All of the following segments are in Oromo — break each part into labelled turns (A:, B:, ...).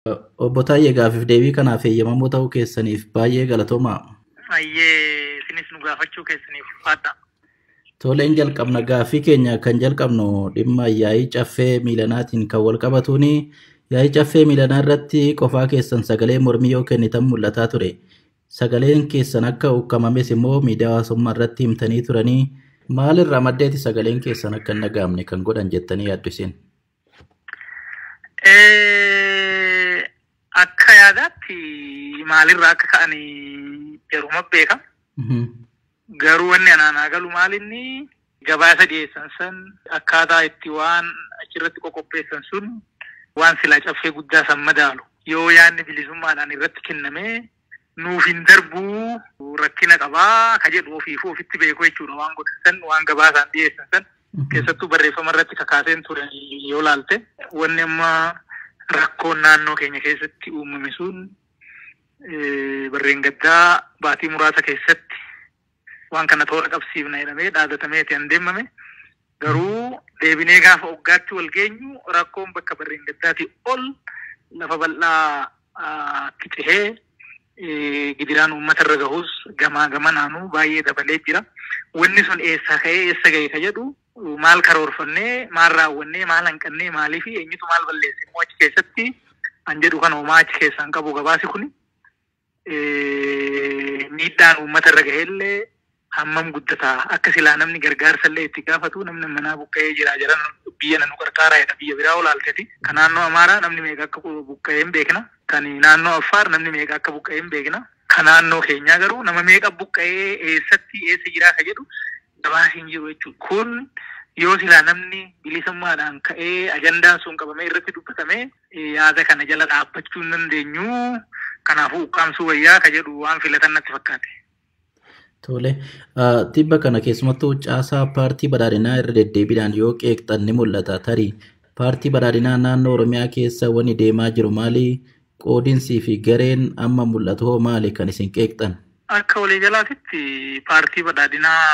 A: Obbo Taayyee, gaafiif deebii kanaaf eeyyamamoo ta'uu keessaniif baay'ee galatoomaa.
B: Ayyee, isinis nu gaafachuu keessaniif ulfaadha.
A: Toleen, jalqabna. Gaaffii keenya kan jalqabnu dhimma yaa'ii caffee miilanaatiin kan wal qabatuuni. Yaa'ii caffee miilanaa irratti qofaa keessan sagalee mormii yoo kennitan mul'ataa ture. Sagaleen keessan akka ukkamames immoo miidiyaa hawaasummaa irratti himtanii turanii. Maalirraa maddeeti sagaleen keessan akka hin dhaga'amne kan godhan jettanii yaaddu isin?
B: Akka yaadaatti maalirraa akka ka'an yeruma beeka. Garuu wanni anaan galu maalinni gabaasa dhiyeessan san, akkaataa itti waan achirratti qoqopheessan sun waan silaa caffee guddaa san madaalu. Yoo yaadni bilisummaadhaan irratti kennamee nuuf hin darbuu, rakkina qabaa ka jedhu ofiifuu ofitti beeku jechuudha, waan godhan san, waan gabaasaan dhiyeessan san. Keessattuu barreeffama irratti kakaaseen ture yoo laalte, wanni amma rakkoon naannoo keenya keessatti uumame sun barreen gaddaa baatii muraasa keessatti waan kana toora qabsiifna jedhamee dhaadatameeti an deemame. Garuu deebinee gaafa hoggaatti wal geenyu rakkoon bakka barreen gaddaatii ol lafa bal'aa cehee, gidiraan uummata irra gahus gamaa gamanaanuu baay'ee dabalee jira. Wanni sun eessaa ka'ee eessa gahe ka jedhu, maal karoorfannee, maal raawwannee, maal hanqannee, maalii fi eenyutu maal balleesse immoo achi keessatti an jedhu kana homaa achi keessaan qabu gabaasi kuni. Miidhaan uummata irra gaheellee hammam guddataa akka silaa namni gargaarsa illee itti gaafatu, namni manaa buqqa'ee jira, jiran biyya nu qarqaaraa jedha. Biyya biraa olaalteeti. Kan naannoo Amaaraa namni meeqa akka buqqa'ee hin beekna. Kan naannoo Affaar namni meeqa akka buqqa'ee hin beekna. Kan naannoo keenyaa garuu nama meeqa buqqa'ee, eessatti, eessa jiraa ka jedhu gabaasi hin jiru jechuudha. Kun yoo silaa namni bilisummaadhaan ka'ee ajandaan sun qabamee irratti dubbatamee, yaada kana jala dhaabbachuu hin dandeenyu, kanaafuu ukkaamsuu wayyaa ka jedhu waan filatan natti fakkaate.
A: Tole, tibba kana keessumattuu caasaa paartii badhaadhinaa irra deddeebiidhaan yoo qeeqxan ni mul'ata. Tarii paartii badhaadhinaa naannoo Oromiyaa keessa wanni deemaa jiru maali? Qoodinsii fi gareen amma mul'atu hoo maali kan isin qeeqxan?
B: Akka waliigalaatitti paartii badhaadhinaa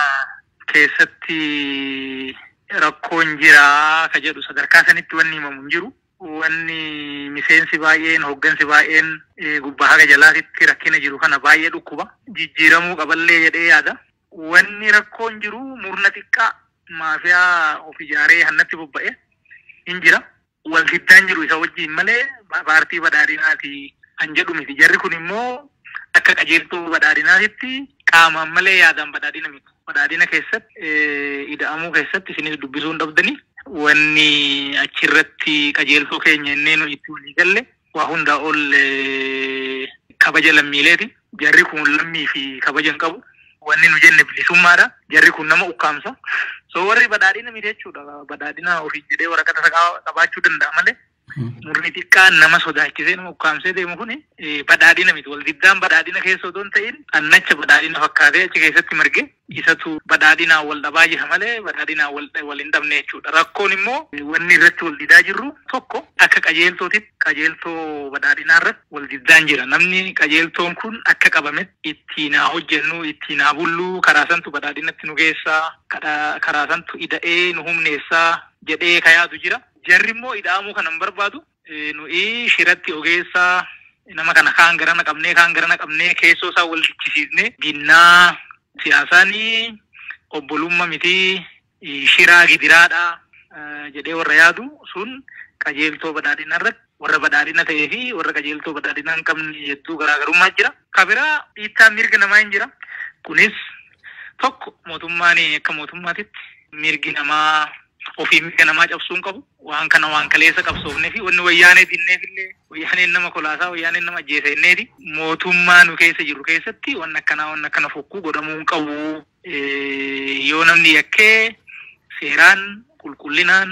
B: keessatti rakkoon jira ka jedhu sadarkaa sanitti wanni himamu hin jiru. Wanni miseensi baay'een, hooggansi baay'een gubbaa haga jalaatitti rakkina jiru kana baay'ee dhukkuba. Jijjiiramuu qaballee jedhee yaada. Wanni rakkoon jiru murna xiqqaa maafiyaa of ijaaree hannatti bobba'e hin jira. Wal diddaan jiru isa wajjin malee paartii badhaadhinaati kan jedhu miti. Jarri kun immoo akka qajeeltuu badhaadhinaatitti qaamaan malee yaadaan badhaadhina miti. Badhaadhina keessatti ida'amuu keessatti isinis dubbisuu hin dhabdanii. Wanni achirratti qajeeltoo keenya innee nu itti walii galle waa hundaa ol kabaja lammiileeti. Jarri kun lammii fi kabaja hin qabu. Wanni nu jenne bilisummaadha. Jarri kun nama ukkaamsa. So warri badhaadhina miti jechuudha. Badhaadhina ofii jedhee waraqata qabaachuu danda'a malee. Murni xiqqaan nama sodaachisee nama ukkaamsee deemu kuni badhaadhina miti. Wal diddaan badhaadhina keessa otoo hin ta'in annacha badhaadhina fakkaatee achi keessatti marge isatu badhaadhinaan wal dhabaa jira malee badhaadhinaan wal hin dhabne jechuudha. Rakkoon immoo wanni irratti wal didaa jirru tokko akka qajeeltootitti qajeeltoo badhaadhinaa irratti wal diddaan jira. Namni qajeeltoon kun akka qabametti ittiin haa hojjennu, ittiin haa bullu, karaa santu badhaadhinatti nu geessaa, karaa santu ida'ee nu humneessaa jedhee kayaatu jira. Jarri immoo ida'amuu kana hin barbaadu. Nuyi shiratti ogeessaa nama kana kaan garana qabnee, kaan garana qabnee, keessoo isaa wal dichisiisnee binnaa, siyaasaan obbolummaa miti, shiraa gidiraadha jedhee warra yaadu sun qajeeltoo badhaadhinaa irratti warra badhaadhina ta'ee fi warra qajeeltoo badhaadhinaa hin qabne hedduu garaagarummaa jira. Kabiraa dhiittaa mirga namaa hin jira. Kunis tokko mootummaan akka mootummaatitti mirgi namaa ofii mirga namaa cabsuu hin qabu. Waan kana waan kaleessa qabsoofnee fi wanni wayyaanee dinneef illee wayyaaneen nama kolaasaa, wayyaaneen nama ajjeesa inneeti. Mootummaa nu keessa jiru keessatti wanni akkanaa, wanni akkana fokkuu godhamuu hin qabu. Yoo namni yakkee seeraan qulqullinaan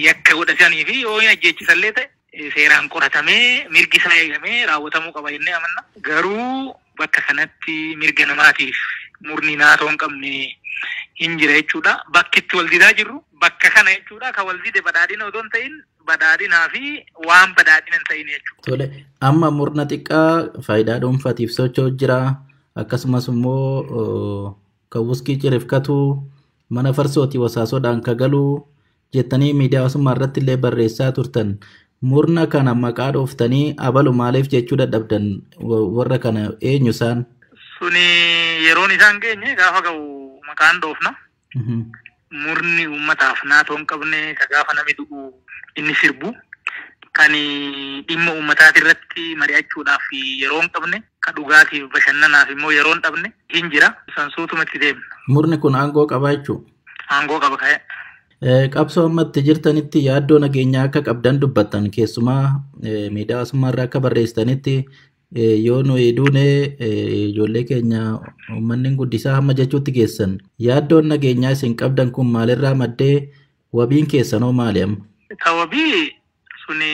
B: yakka godhatanii fi yoo hin ajjeechisallee ta'e seeraan qoratamee mirgi isaa eegamee raawwatamuu qaba jennee amanna. Garuu bakka kanatti mirga namaatiif murni naatoo hin qabne hin jira jechuudha. Bakki itti wal didaa jirru bakka kana jechuudha. Kan wal dide badhaadhina otoo hin ta'in badhaadhinaa fi waan badhaadhina hin ta'in jechuudha.
A: Tole, amma murna xiqqaa faayidaa dhuunfaatiif socho'u jira. Akkasumas immoo kan wuskii cirifkatu, mana farsootii wasaasoodhaan ka galu jettanii miidiyaa hawaasummaa irratti illee barreessaa turtan. Murna kana maqaa dhooftanii abalu maaliif jechuu dadhabdan warra kana eenyu isaan?
B: Suni yeroon isaan geenye gaafa ga'u maqaan dhoofna. Murni uummataaf naatoo hin qabne ka gaafa namni du'u inni sirbu kan dhimma uummataati irratti mari'achuudhaaf yeroo hin qabne ka dhugaatiif bashannanaaf immoo yeroo hin dhabne hin jira. San suutumatti deemna.
A: Murni kun aangoo qabaa jechuudha.
B: Aangoo qaba ka'e.
A: Qabsoo ammatti jirtanitti yaaddoo nageenyaa akka qabdan dubbattan keessumaa miidiyaa hawaasummaa irraa akka barreessitanitti yoo nuyi duune ijoollee keenya uummanni guddisaa hamma jechuutti geessan. Yaaddoon nageenyaa isin qabdan kun maalirraa maddee wabiin keessanoo maali amma?
B: Wabii suni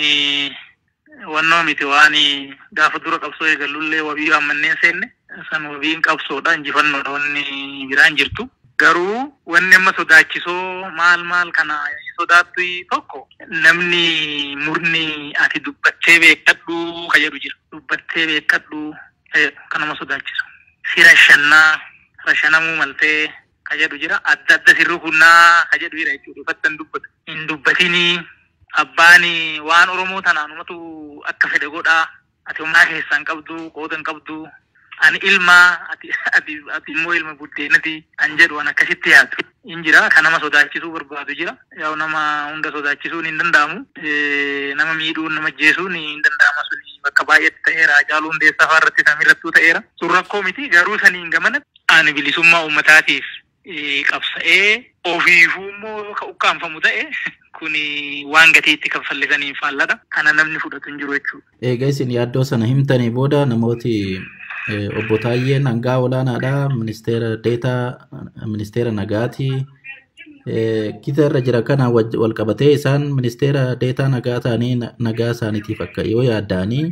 B: wannoo miti waan gaafa dura qabsoo eegallullee wabii hammanneen seenne san wabiin qabsoodha injifannoodha wanni biraan jirtu. Garuu wanni amma sodaachisoo maal maal kana sodaattu tokko namni murni ati dubbattee beekadhu ka jedhu jira. Dubbattee beekadhu kan nama sodaachisu. Si rashannaa rashanamuu maltee ka jedhu jira. Adda adda si rukunnaa ka jedhu jira jechuudha. Uffatan dubbatu. Hin dubbatinii abbaan waan Oromoo tanaanumatu akka fedhe godhaa. Ati homaa keessaa hin qabdu qooda hin qabdu. Ani ilma ati ati ati immoo ilma buddeenati an jedhu an akkasitti yaadu. Hin jira kan nama sodaachisuu barbaadu jira. Yaa nama hunda sodaachisuun hin danda'amu. Nama miidhuun nama ajjeesuun hin danda'ama suni bakka baay'eetti ta'eera. Hacaaluu Hundeessaa fa'aa irratti samirrattuu ta'eera. Sun rakkoo miti garuu saniin gamana ani bilisummaa uummataatiif qabsa'ee ofiifuu immoo ka ukkaanfamu ta'e kuni waan gatii itti kaffallisaniin faalladha. Kana namni fudhatu hin jiru jechuudha.
A: Egaa isin yaaddoo sana himtanii booda namooti obbo Taayyeen hangaa olaanaadha. Ministeera Deetaa, Ministeera Nagaati. Kita irra jira kana wal qabatee isaan ministeera Deetaa Nagaa ta'anii nagaa isaaniitiif akka yoo yaadda'anii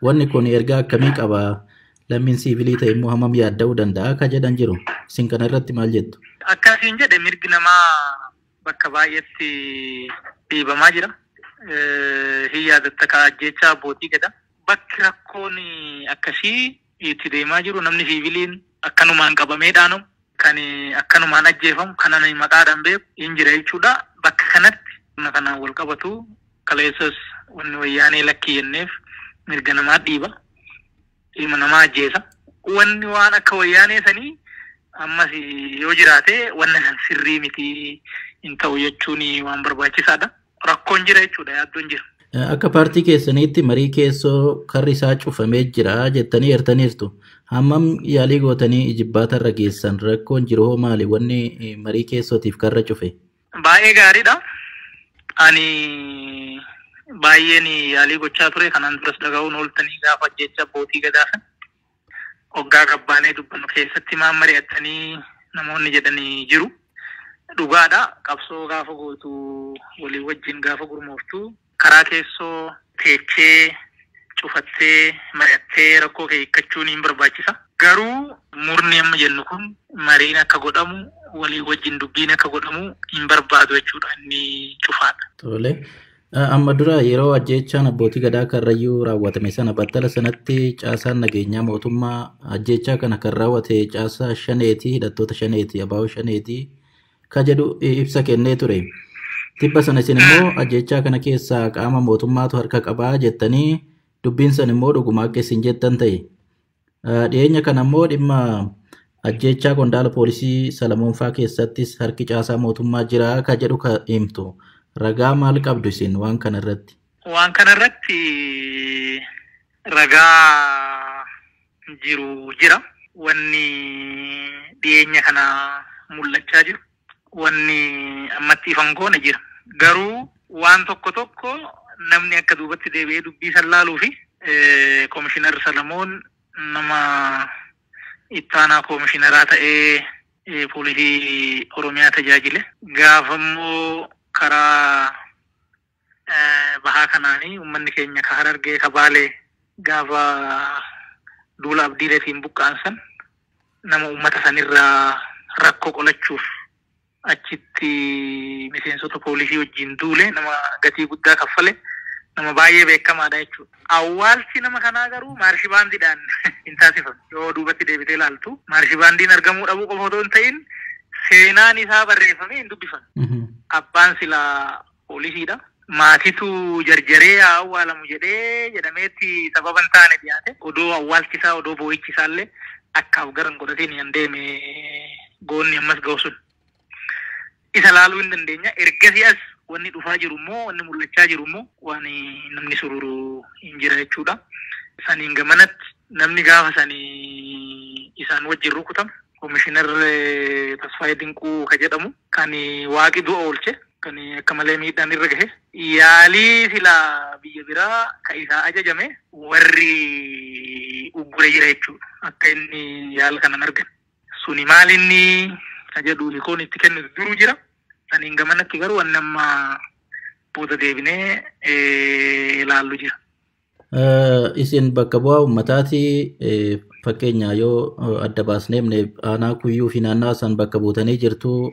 A: wanni kun ergaa akkamii qaba? Lammiin siivilii ta'e immoo hammam yaadda'uu danda'a akka jedhan jiru. Isin kana irratti maal jettu?
B: Akkasiin jedhe mirgi namaa bakka baay'eetti dhiibamaa jira. Hin yaadatta ka ajjeechaa abbootii gada. Bakki rakkoon akkasii itti deemaa jiru namni siiviliin akkanumaan qabamee dhaanamu kan akkanumaan ajjeefamu kan ani maqaadhaan beeku hin jira jechuudha. Bakka kanatti dhimma kanaan wal qabatu kaleessas wanni wayyaanee lakkii jenneef mirga namaa dhiiba. Ilma namaa ajjeesa. Wanni waan akka wayyaanee sanii ammas yoo jiraate wanna san sirrii miti hin ta'u jechuun waan barbaachisaadha. Rakkoon jira jechuudha yaaddoon jira.
A: Akka paartii keessaniitti marii keessoo karri isaa cufamee jira jettanii eertaniirtu. Hammam yaalii gootanii ijibbaata irra geessan rakkoon jiru hoo maali wanni marii keessootiif karra cufe?
B: Baay'ee gaariidha. Ani baay'een yaalii gochaa ture kanaan duras dhaga'uun ooltanii gaafa jecha abbootii gadaa sana hoggaa gabbaanee dubbannu keessatti maan mari'attanii namoonni jedhanii jiru. Dhugaadha. Qabsoo gaafa gootu walii wajjin gaafa gurmooftu karaa keessoo teechee cufattee mari'attee rakkoo kee hiikkachuun hin barbaachisa. Garuu murni amma jennu kun mariin akka godhamu walii wajjin dubbiin akka godhamu hin barbaadu jechuudha inni cufaadha.
A: Tole. Amma dura yeroo ajjeechaan abbootii gadaa Karrayyuu raawwatame sana battala sanatti caasaan nageenyaa mootummaa ajjeechaa kana kan raawwate caasaa shaneeti hidhattoota shaneeti abaa'oo shaneeti ka jedhu ibsa kennee ture. Tibba sana isin immoo ajjeechaa kana keessaa qaama mootummaatu harka qabaa jettanii dubbiin san immoo dhuguma akka isin jettan ta'e. Dhiyeenya kana immoo dhimma ajjeechaa qondaala poolisii Salamoon fa'aa keessattis harki caasaa mootummaa jira ka jedhu ka himtu. Ragaa maal qabdu isin waan kana irratti?
B: Waan kana irratti ragaa jiru jira. Wanni dhiyeenya kana mul'achaa jiru. Wanni ammatti ifan goone jira. Garuu waan tokko tokko namni akka duubatti deebi'ee dubbii san laaluu fi Komishinar Salamoon nama ittaanaa komishinaraa ta'ee poolisii Oromiyaa tajaajile. Gaafa immoo karaa bahaa kanaanii uummanni keenya ka Harargee ka Baalee gaafa duula abdiileetiin buqqa'an san nama uummata sanirraa rakkoo qolachuuf achitti miseensota poolisii wajjin duule nama gatii guddaa kaffale nama baay'ee beekamaadha jechuudha. Awwaalchi nama kanaa garuu maarshi baandiidhaan hin taasifamu. Yoo duubatti deebitee ilaaltu maarshi baandiin argamuu dhabuu qofa otoo hin ta'in seenaan isaa barreeffamee hin dubbifamu. Abbaan silaa poolisiidha. Maatitu jarjaree haa awwaalamu jedhee jedhameetti sababa hin taane dhiyaate. Odoo awwaalchisaa, odoo boo'ichisaa illee akkaaf gara hin godhatiin hin deeme goonni ammas ga'u sun. Isa laaluu hin dandeenya. Ergasii as wanni dhufaa jiru immoo, wanni mul'achaa jiru immoo waan namni sururu hin jira jechuudha. Saniin gamanatti namni gaafa sanii isaan wajjin rukutame Komishinar Tasfaayee Dinquu ka jedhamu kan waaqi du'a oolche, kan akka malee miidhaan irra gahe, yaalii silaa biyya biraa ka isaa ajajame warri uggure jira jechuudha. Akka inni yaala kanan argan. Suni maal inni ka jedhu hiikoon itti kennu duruu jira. Saniin gamanatti garuu wanni amma booda deebinee ilaallu jira.
A: Isin bakka bu'aa uummataati, fakkeenya yoo adda baasnee aanaa Kuyyuu fi naannawaa san bakka buutanii jirtu.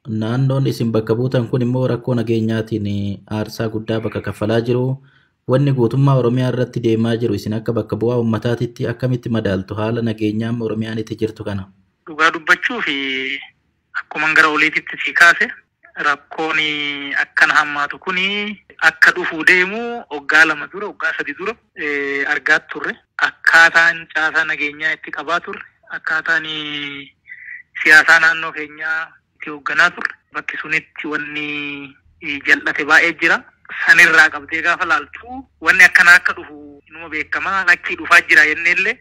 A: Naannoon isin bakka buutan kun immoo rakkoo nageenyaatiin aarsaa guddaa bakka kaffalaa jiru. Wanni guutummaa Oromiyaa irratti deemaa jiru isin akka bakka bu'aa uummataatitti akkamitti madaaltu haala nageenyaa amma Oromiyaan itti jirtu kana?
B: Dhugaa dubbachuu fi akkuma gara oliititti si kaase, rakkoon akkana hammaatu kun akka dhufuu deemu waggaa 2 dura, waggaa 3 dura argaa turre. Akkaataan caasaa nageenyaa itti qabaa turre, akkaataan siyaasaa naannoo keenyaa itti hoogganaa turre, bakki sunitti wanni jal'ate baay'ee jira. Sanirraa qabdee gaafa laaltu wanni akkanaa akka dhufu inuma beekamaa, lakkii dhufaa jira jenneellee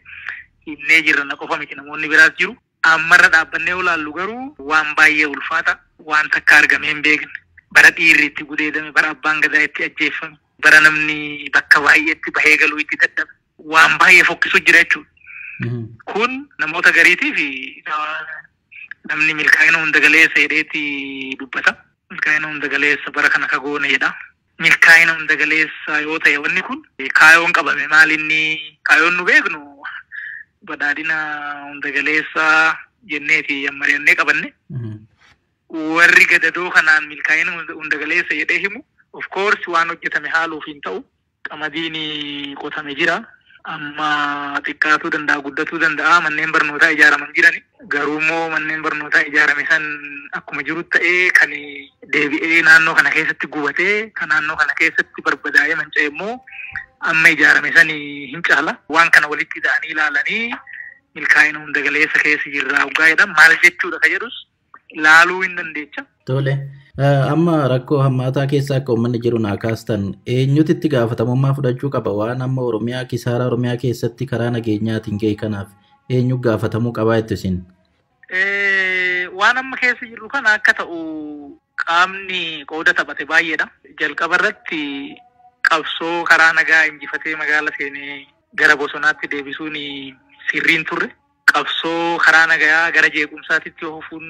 B: himnee jirra, na qofa miti, namoonni biraas jiru. Ammarra dhaabbannee olaallu garuu waan baay'ee ulfaata, waan takka argamee hin beekne. Bara dhiirri itti gudeedame, bara abbaan gadaa itti ajjeeffame, bara namni bakka baay'eetti bahee galuu itti dadhabe. Waan baay'ee fokkisu jira jechuudha. Kun namoota gariitiif namni milkaa'ina hunda galeessa jedheeti dubbata. Milkaa'ina hunda galeessa bara kana ka goone jedha. Milkaa'ina hunda galeessa yoo ta'e wanni kun kaayoon qabame maal inni kaayoon nu beeknu badhaadhina hunda galeessa jenneeti mari'annee qabanne. Warri gadadoo kanaan milkaa'ina hunda galeessa jedhee himu, of course waan hojjetame haaluuf hin ta'u. Qamadiin qotame jira. Amma xiqqaatuu danda'a, guddatuu danda'a, manneen barnootaa ijaaraman jirani. Garuu immoo manneen barnootaa ijaarame san akkuma jiru ta'ee kan deebi'ee naannoo kana keessatti gubatee, kan naannoo kana keessatti barbadaa'ee manca'e immoo amma ijaarame san hin caala. Waan kana walitti hidhanii ilaalanii milkaa'ina hunda galeessa keessa jirra waggaa jedhan maal jechuudha ka jedhus laaluu hin dandeecha.
A: Tole. Amma rakkoo hammaataa keessa akka uummanni jiru naa kaastan, eenyutu itti gaafatamummaa fudhachuu qaba waan amma Oromiyaa kisaaraa Oromiyaa keessatti karaa nageenyaatiin ga'e kanaaf eenyu gaafatamuu qabaa jettu isin?
B: Waan amma keessa jirru kana akka ta'u qaamni qooda taphate baay'eedha. Jalqaba irratti qabsoo karaa nagaa injifatee magaala seenee gara bosonaatti deebisuun sirriin turre. Qabsoo karaa nagaa gara jeequmsaatitti oofuun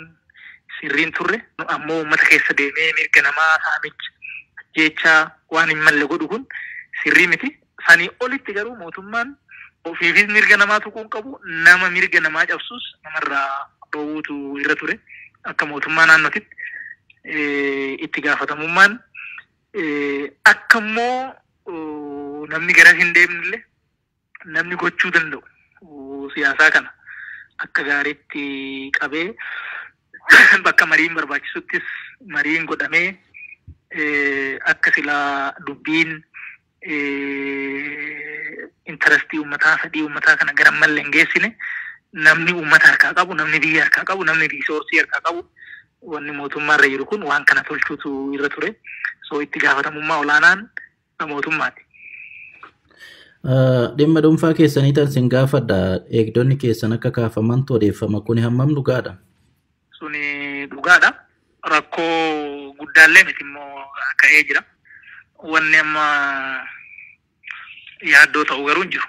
B: sirriin turre. Ammoo uummata keessa deemee mirga namaa saamicha jecha waan hin malle godhu kun sirrii miti. Sanii olitti garuu mootummaan ofiifis mirga namaa tuquu hin qabu, nama mirga namaa cabsus namarraa dhoowwuutu irra ture. Akka mootummaa naannootitti itti gaafatamummaan akka immoo namni gara hin deemnellee namni gochuu danda'u siyaasaa kana akka gaariitti qabee bakka mariin barbaachisuttis mariin godhamee akka silaa dubbiin intarestii uummataa, fedhii uummataa kana gara malle hin geessine, namni uummata harkaa qabu, namni biyya harkaa qabu, namni riisoorsii harkaa qabu, wanni mootummaa irra jiru kun waan kana tolchuutu irra ture. So itti gaafatamummaa olaanaan mootummaati.
A: Dhimma dhuunfaa keessanii tan sin gaafadha. Eegdonni keessan akka kaafamantu odeeffama. Kuni hammam dhugaadha?
B: Suni dhugaadha. Rakkoo guddaallee miti immoo ka'ee jira. Wanni amma yaaddoo ta'u garuu hin jiru.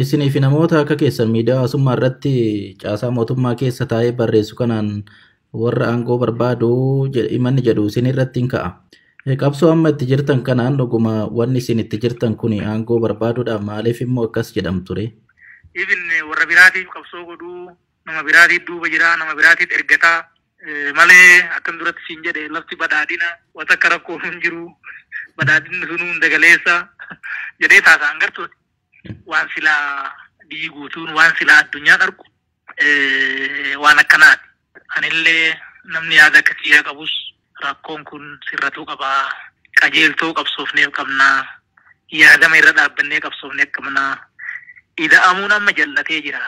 A: Isinii fi namoota akka keessan miidiyaa hawaasummaa irratti caasaa mootummaa keessa taa'ee barreessu kanaan warra aangoo barbaadu himanni jedhu isin irratti hin ka'a. Qabsoo amma itti jirtan kanaan dhuguma wanni isin itti jirtan kun aangoo barbaaduudha, maaliif immoo akkas jedhamtu ture?
B: Even warra biraatiif qabsoo godhuu, nama biraatiif duuba jira, nama biraatiif ergataa malee akkam duratti siin jedhe lafti badhaadhina wanta akka rakkoo hin jiru, badhaadhinni sunuu hunda galeessa jedhee taasisaan gartuuti. Waan silaa biyyi guutuun, waan silaa addunyaan argu waan akkanaati. Anillee namni yaada akka kiyyaa qabus Rakkoon kun sirratuu qabaa. Qajeeltoo qabsoofneef qabnaa. Yaadama irra dhaabbannee qabsoofneef qabnaa. Ida'amuun amma jal'atee jira.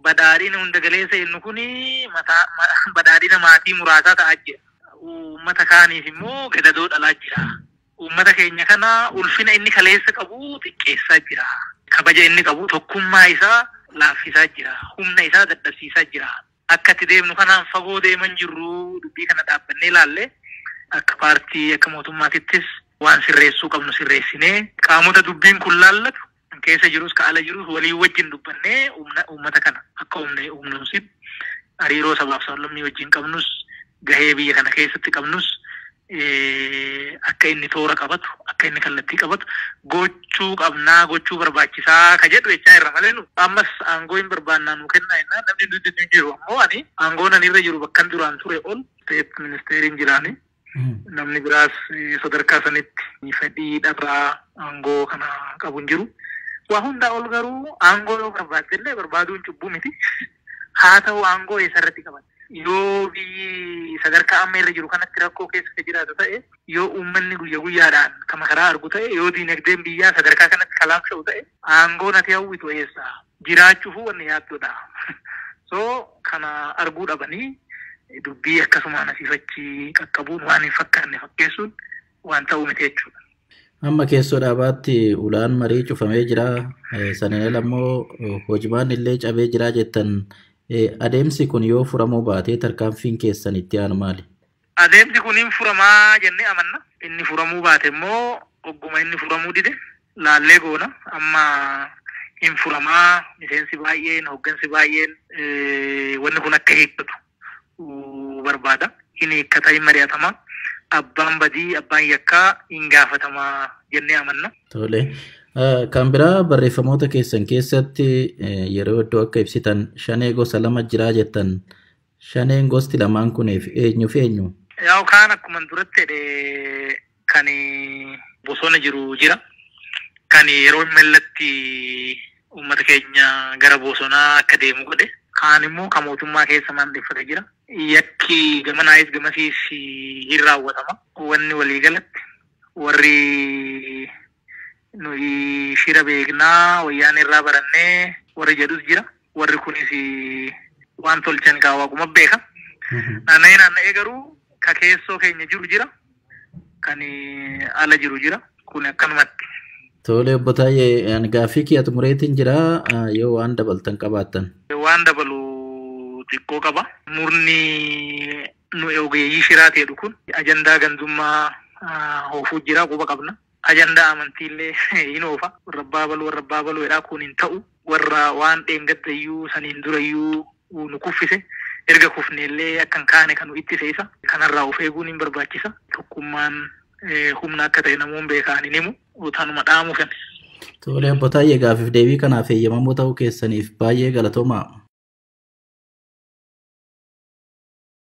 B: Badhaadhina hunda galeessa inni kun badhaadhina maatii muraasaa ta'aa jira. Uummata kaaniif immoo gadadoo dhalaa jira. Uummata keenya kana ulfina inni kaleessa qabu xiqqeessaa jira. Kabaja inni qabu tokkummaa isaa laaffisaa jira. Humna isaa dadhabsiisaa jira. Akka itti deemnu kanaan fagoo deeman jirru dubbii kana dhaabbannee ilaalle akka paartii akka mootummaatittis waan sirreessuu qabnu sirreessinee qaamota dubbiin kun laallatu keessa jirus ka ala jirus walii wajjin dubbannee uummata kana akka humnoomsitti hariiroo sabaaf sablammii wajjin qabnus gahee biyya kana keessatti qabnus akka inni toora qabatu akka inni kallattii qabatu gochuu qabnaa gochuu barbaachisaa ka jedhu jechaa irra malee nu ammas aangoo hin barbaannaa nu kennaa jennaan namni nuti hin jiru ammoo ani aangoon ani irra jiru bakkan duraan ture ol steet ministeeriin jiraani. Namni biraas sadarkaa sanitti fedhii dhabaa aangoo kana qabu hin jiru. Waa hundaa ol garuu aangoo yoo barbaadde illee barbaaduun cubbuu miti. Haa ta'u aangoo eessarratti qaban. Yoo biyyi sadarkaa amma irra jiru kanatti rakkoo keessa jiraatu ta'e, yoo uummanni guyya guyyaadhaan kama karaa argu ta'e, yoo diinagdeen biyyaa sadarkaa kanatti kalaamsha'u ta'e, aangoon ati hawwitu eessa? Jiraachuufuu wanni yaaddudha. So kana arguu dhabanii dubbii akkasumaan asiifachi qaqqabuun waan hin fakkaanne fakkeessuun waan ta'uu miti jechuudha.
A: Amma keessoo dhaabaatti ulaan marii cufamee jira. Saniin ala immoo hojimaan illee cabee jira jettan. Adeemsi kun yoo furamuu baate tarkaanfiin keessan itti aanu maali?
B: Adeemsi kun hin furamaa jennee amanna. Inni furamuu baate immoo ogguma inni furamuu dide laallee goona. Amma hin furamaa miseensi baay'een hooggansi baay'een wanni kun akka hiikkatu barbaada. Hin hiikkata hin mari'atama. Abbaan badii abbaan yakkaa hin gaafatamaa jennee amanna.
A: Tole. Kan biraa barreeffamoota keessan keessatti yeroo iddoo akka ibsitan shanee gosa lama jiraa jettan shaneen gosti lamaan kuniif eenyu fi eenyu?
B: Yaa'u kaan akkuma duratti jedhe kan bosona jiru jira. Kan yeroo mallatti uummata keenya gara bosonaa akka deemu godhe. Kaan immoo kan mootummaa keessa maandeffate jira. Yakki gamanaayis gamasiis hin raawwatama. Wanni waliigalatti warri nuyi shira beeknaa wayyaan irraa barannee warri jedhus jira. Warri kunis waan tolchan kaa waaquma beeka. Naanna'ee naanna'ee garuu ka keessoo keenya jiru jira. Kan ala jiru jira. Kun akkanumatti.
A: Tole obbo Taayyee ani gaaffii kiyya xumureetiin jira yoo waan dabaltan qabaattan.
B: Waan dabalu xiqqoo qaba. Murni nu ogeeyyii shiraa ta'edhu kun ajandaa gandummaa hoofuu jira quba qabna. Ajandaa amantiillee hin oofa. Warra abbaa baluu warra abbaa baluu jedhaa kun hin ta'u. Warra waan dheengaddayyuu saniin durayyuu nu kuffise. Erga kufneellee akka hin kaane kan nu ittise isa. Kanarraa of eeguun hin barbaachisa. Tokkummaan humna akka ta'e namoonni beekan hin himu. Tanuma dhaamu kan.
A: Tole obbo Taayyee gaaffiif deebii kanaaf eeyyamamoo ta'uu keessaniif baay'ee galatoomaa.